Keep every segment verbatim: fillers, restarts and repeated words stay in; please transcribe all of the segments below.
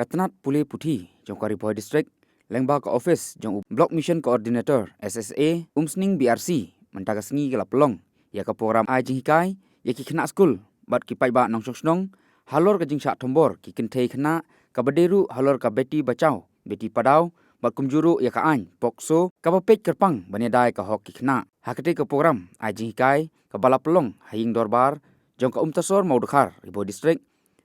ka tnat pule puthi jong ka Ri Bhoi District lyngba ka office jong u Block Mission Coordinator S S A Umsning B R C mynta ka sngi ka la pynlong ïa ka program ai jinghikai ïa ki khynnah skul bad ki paidbah nongshong shnong halor ka jingshah thombor ki kynthei khynnah kaba dei ruh halor ka Beti Bachao Beti Padhao bad kumjuh ruh ïa ka aiñ POCSO kaba peit kyrpang ban ïada ïa ka hok ki khynnah. Ha katei ka program ai jinghikai kaba la pynlong ha ïing dorbar jong ka Umtasor Mawdkhar, Ri Bhoi District,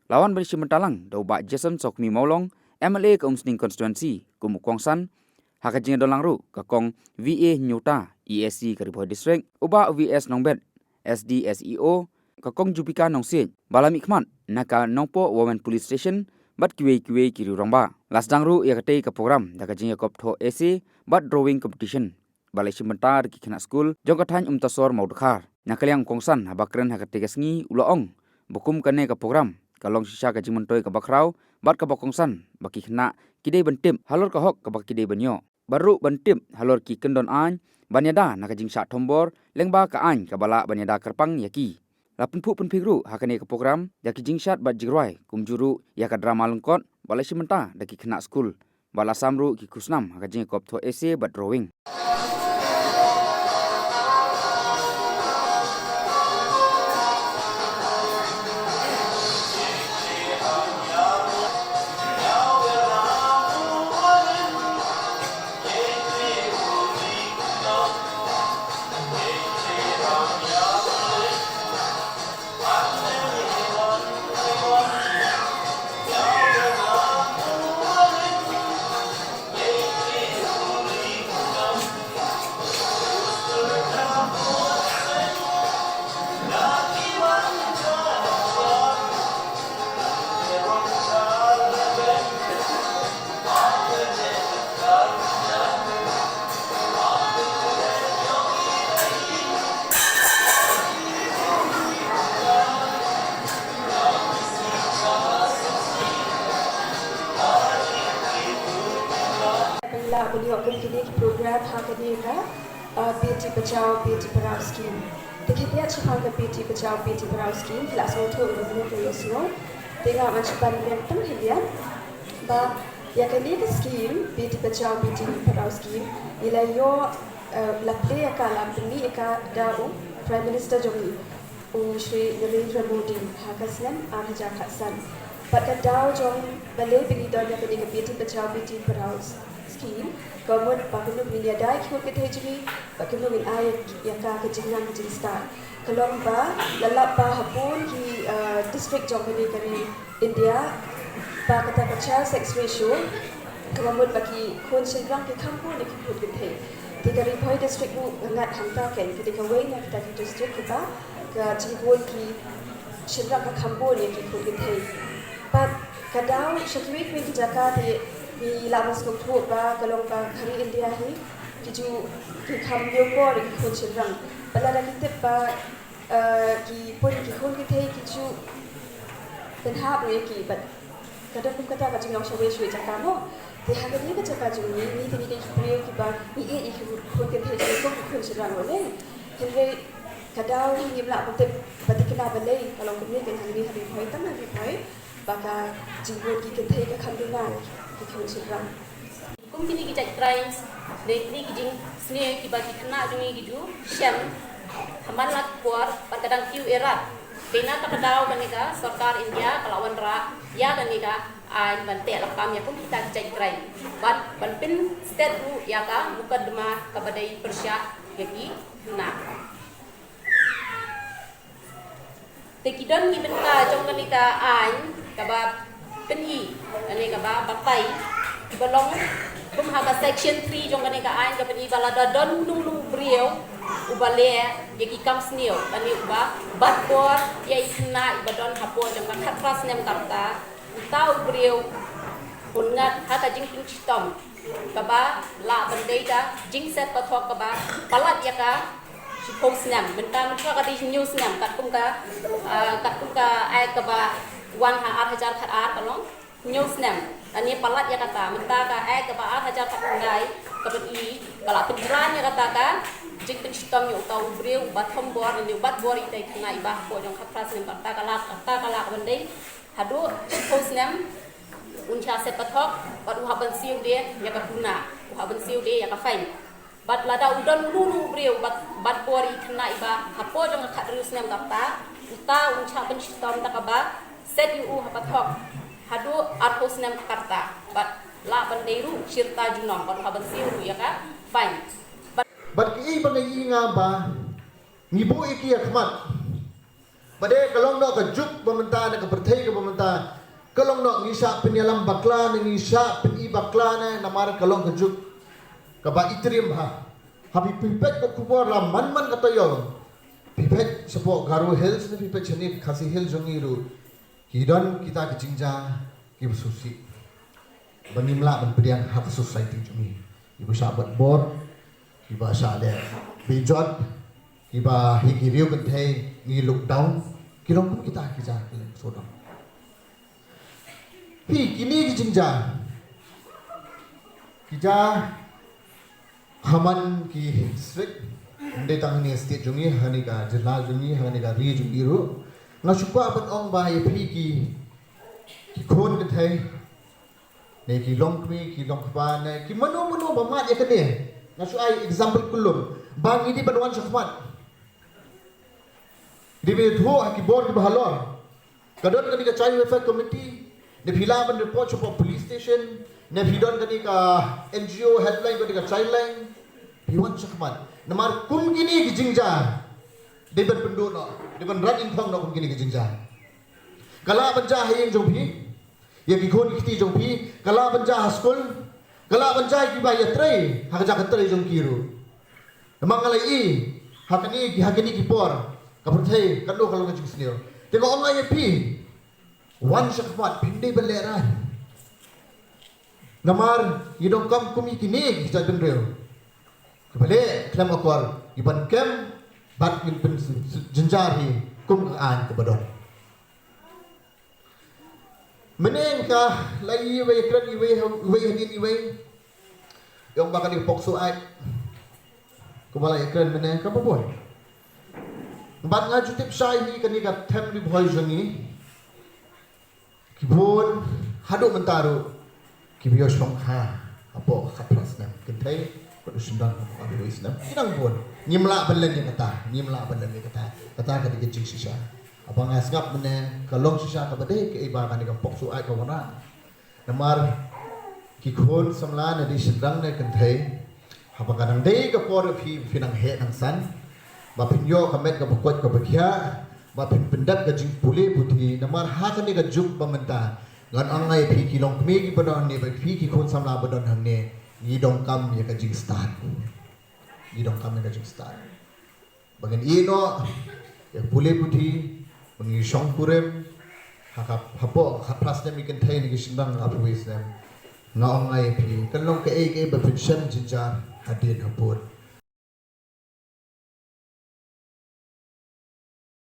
la wan ban ïashim bynta lang da u Bah Jason Sawkmie Mawlong, M L A ka Umsning Constituency, kum u kongsan. Ha ka jingdon lang ruh ka Kong V A Hynñiewta, E A C ka Ri Bhoi District, u Bah V S Nongbet, S D S E O, ka Kong Jupika Nongsiej, ba la mihkhmat na ka Nongpoh Women Police Station bad kiwei kiwei ki riew rangbah. La sdang ruh ïa katei ka program da ka jingïakop thoh essay bad drawing competition ba la ïashim bynta da ki khynnah skul jong ka thaiñ Umtasor Mawdkhar. Na ka liang u kongsan haba kren ha katei ka sngi u la ong ba kum kane ka program ka long shisha ka jingmyntoi kaba khraw bad kaba kongsan ba ki khynnah ki dei ban tip halor ka hok kaba ki dei ban ïoh bad ruh ban tip halor ki kyndon aiñ ban ïada na ka jingshah thombor lyngba ka aiñ kaba lah ban ïada kyrpang ïa ki. La pynphuh pynphieng ruh ha kane ka program da ki jingshad bad jingrwai kumjuh ruh ïa ka drama lyngkot ba la ïashim bynta da ki khynnah skul. Ba la sam ruh ki khusnam ha ka jingïakop thoh essay bad drawing. Pynlah ban ïoh kum kine ki program ha kane ka, uh, Beti Bachao Beti Padhao Scheme. Te khyndiat shaphang ka Beti Bachao Beti Padhao Scheme, phi la sngewthuh ïa kane ka ïohsngew. Te nga ngam shym ban leh tang khyndiat. Ba ïa kane ka scheme, Beti Bachao Beti Padhao Scheme, ngi la ïoh, eh, la plie ïa ka, la pynmih ïa ka da u Prime Minister jong ngi, u Shri Narendra Modi, ha ka snem ar hajar khatsan. Bad ka daw jong balei ba ngi don ïa kane ka Beti Bachao Beti Padhao Scheme, ka mut ba kumno ba ngin ïada ïa ki khun kynthei jong ngi, bad kumno ngin ai ïa ka ka jingnang jingstad. Ka long ba la lap ba ha bun ki, eh, district jong kane ka ri India, ba kata ka child sex ratio, kaba mut ba ki khun shynrang ki kham bun na ki khun kynthei. Te ka Ri Bhoi District ruh ka ngat hangta, kane ka dei kawei na kita ki district kiba ka jingbun ki shynrang ka kham bun ïa ki khun kynthei. Bad ka daw sha kiwei kiwei ki jaka te ngi lah ban sngewthuh ba ka long ba ka ri India hi ki ju ki kham hynñiew por ïa ki khun shynrang. Bad lada ki tip ba eh, ki pun ki khun kynthei ki ju pynhap ruh ïa ki, bad ka don kum kata ka jinglong shawei shawei jaka mo. Te ha kane ka jaka jong ngi, ngi te ngi dei ki briew kiba ngi ïeit ïa ki khun kynthei jong ngi kum ki khun shynrang ruh lei. Hynrei ka daw hi ngim lah ban tip ba te kane balei ka long kumne, te hangne ha Ri Bhoi, tang ha Ri Bhoi, ba ka jingbun ki kynthei ka kham duna ïa ki khun shynrang. Kum kine ki jait crimes, ne kine ki jingsniew kiba ki khynnah jong ngi ki ju shem ha man la ka por bad ka dang kiew ïarap. Te na kata ka daw kane ka sorkar India ka la wanrah ïa kane ka aiñ ban teh lakam ïa kum kita ki jait crime bad ban pynstet ruh ïa ka mukotduma kaba dei pyrshah ïa ki khynnah. Te ki don ki bynta jong kane ka aiñ kaba pyni, kane kaba batai, kiba long kum ha ka section three jong kane ka aiñ ka pyni ba lada don uno uno u briew uba leh ïa ki kam sniew, kane uba bat bor ïa i khynnah iba don hapoh jong ka khatphra snem ka rta, uta u briew un ngat ha ka jingpynshitom kaba lah ban dei ka jingset pathok kaba palat ïa ka shiphew snem, mynta mynta ka dei hynñiew snem, katkum ka, ah, katkum ka Act kaba wan ha ar hajar khat ar ka long hynñiew snem. Lane palat ïa kata, mynta ka Act kaba ar hajar khat khyndai ka pyni ba la pynhynrei ïa kata ka jingpynshitom ïa uta u briew uba thombor lane u bat bor ïa ita i khynnah iba hapoh jong khatphra snem, kata ka lah, kata ka lah ban dei haduh shiphew snem. Un shah set pathok, bad u hap ban siew de ïa ka puna, u hap ban siew de ïa ka fine. Bad lada u don uno uno u briew bad, bad por i khynnah iba hapoh jong ka khathynriew snem ka rta, uta un shah pynshitom da kaba set ïa u ha pathok haduh arphew snem ka rta. Bad lah ban dei ruh shi rta junom, bad u hap ban siew ruh ïa ka fine. Bad, bad ki, i ba ngi, i nga ba ngi buh ïa ki ïa khmat. Ba dei ka long noh ka juk ba mynta na ka pyrthei kaba mynta. Ka long noh ngi shah pynïalam bakla ne ngi shah pyni bakla ne, namar ka long ka juk kaba i triem ha. Ha phi, phi peit ka khubor la man man ka taïew. Phi peit shapoh Garo Hills ne phi peit shane Khasi Hills jong ngi ruh, ki don kita ki jingjia kiba sngewsih ba ngim lah ban pdiang ha ka society jong ngi. Kiba shah bad bor, kiba shah leh bejot, kiba hi ki riew kynthei ngi look down, ki long kum kita ki jia ki leh sodom. Hi kine ki jingjia ki jia ha man ki district, ym dei tang hangne state jong ngi, hangne ka jylla jong ngi, hangne ka ri jong ngi ruh. Nga shu kwah ban ong ba ïa phi ki, ki khun kynthei, ne ki longkmie, ki longkpa, ne ki mano mano ba mad ïa kane. Nga shu ai example khlem ba ngi dei ban wan shakhmat. Dei ban ïathuh ha ki bor kiba halor. Ka don kane ka Child Welfare Committee, ne phi lah ban report shapoh police station, ne phi don kane ka N G O helpline, kane ka Childline. Phi wan shakhmat. Namar kum kine ki jingjia dei ban pynduh noh, dei ban rat ïngkhong noh kum kine ki jingjia. Ka lah ban jia ha ïing jong phi, ïa ki khun ki kti jong phi, ka lah ban jia ha skul, ka lah ban jia ïa kiba ïatrei ha ka jaka trei jong ki ruh. Namar nga la ïohi ha kine ki, ha kine ki por ka pyrthei ka long, ka long ka jingsniew. Te nga ong ïa phi, wan shakhmat, phim dei ban lehraiñ. Namar ngi donkam kum ïa kine ki jaitbynriew kiba leh khlem akor, kiban kem bad kin pynjynjar hi kum ka aiñ kaba don. Mynne ka la ïa iwei, kren iwei, iwei hadien iwei. Ïong ba kane ka POCSO Act, kumba la ïa kren mynne ka bun. Bad nga ju tip shai hi kane ka them Ri Bhoi jong ngi, ki bun haduh mynta ruh kiba ïoh shongkha hapoh khatphra snem kynthei, bad u shynrang hapoh arphew snem. Ki dang bun. Ngim lah ban len ïa kata, ngim lah ban len ïa kata. Kata ka dei ka jingshisha. Haba nga sngap mynne ka long shisha kaba dei kaei ba kane ka POCSO Act ka wanrah. Namar ki khun samla, ne dei shynrang ne kynthei, haba ka dang dei ka por phi, phi nang heh nang san, ba phin ïoh ka met kaba koit kaba khiah, ba phin pyndep ka jingpule puthi. Namar ha kane ka juk ba mynta, ngan ong ïa phi ki longkmie kiba don hangne, bad phi ki khun samla ba don hangne, ngi donkam ïa ka jingstad. Ngi donkam ïa ka jingstad. Ba ngin ïeh noh ïa ka pule puthi, ba ngin shongkurim ha ka, hapoh khatphra snem ïa ki kynthei ne ki shynrang arphew snem. Nga ong ïa phi, kan long kaei kaei ba phin shem jynjar hadien hapud.